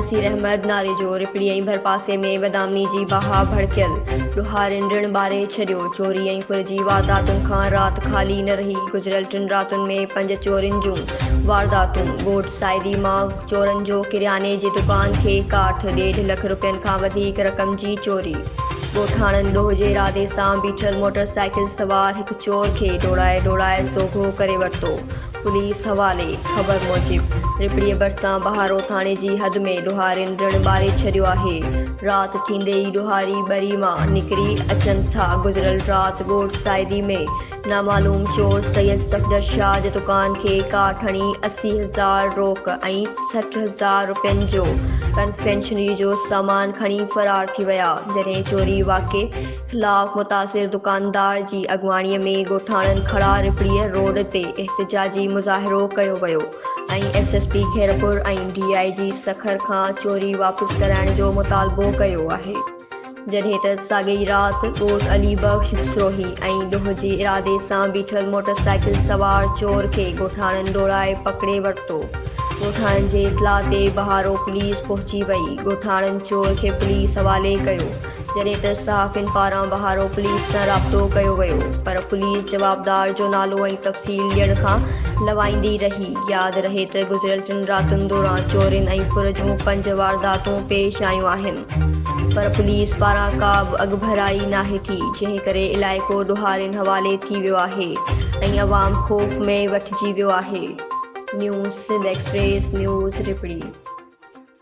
نصير احمد ناريجو، رپڙي ۽ ڀرپاسي ۾ بدامني جي باهه ڀڙڪيل، ڏوهارين رڻ ٻاري ڇڏيو، چوري ۽ ڦر جي وارداتن کان رات خالي نه رهي، گذريل ٽن راتن ۾ پنج چورين جون وارداتون، ڳوٺ سائدي مان چورن جو ڪرياني جي دڪان کي ڪاٺ، ڏيڍ لک رپين کان وڌيڪ رقم جي چوري، ڳوٺاڻن ڏوهه جي ارادي سان بيٺل موٽر سائيڪل سوار هڪ چور کي ڊوڙائي ڊوڙائي سوگهو ڪري ورتو. پوليس حوالي، خبر موجب رپڙيء ڀرسان بهارو ٿاڻي جي حد ۾ ڏوهارين رڻ ٻاري ڇڏيو آهي، رات ٿيندي ئي ڏوهاري ٻري مان نڪري اچن ٿا، گذريل رات ڳوٺ سائدي ۾ نامعلوم چور سيد صفدر شاهه جي دڪان کي ڪاٺ هڻي 80 هزار روڪ ۽ 60 هزار رپين جو ڪنفينشنري جو سامان کڻي فرار ٿي ويا، جڏهن چوري واقعي خلاف متاثر دڪاندار جي اڳواڻي ۾ ڳوٺاڻن کڙا رپڙيء روڊ تي احتجاجي مظاهرو ڪيو ويو ۽ S S P Khairpur ۽ D I G Sukkur کان چوري واپس ڪرائڻ جو مطالبو ڪيو آهي جڏهن ته ساڳئي رات ڳوٺ علي بخش سروهي ۽ ڏوهه جي ارادي سان بيٺل موٽرسائيڪل سوار چور کي ڳوٺاڻن ڊوڙائي پڪڙي ورتو ڳوٺاڻن جي اطلاع تي بهارو پوليس پهچي وئي ڳوٺاڻن چور کي پوليس حوالي ڪيو جڏهن ته صحافين پاران بهارو پوليس سان رابطو ڪيو ويو پر پوليس جوابدار جو نالو ۽ تفصيل ڏيڻ کان لوائيندي رهي. ياد رهي ته گذريل ٽن راتن دوران چورين ۽ ڦر جون پنج وارداتون پيش آيون آهن پر پوليس پاران ڪا به اڳڀرائي ناهي ٿي جنهن ڪري علائقو ڏوهارين حوالي ٿي ويو آهي ۽ عوام خوف ۾ وٺجي ويو آهي. News Sindh express news Rohri.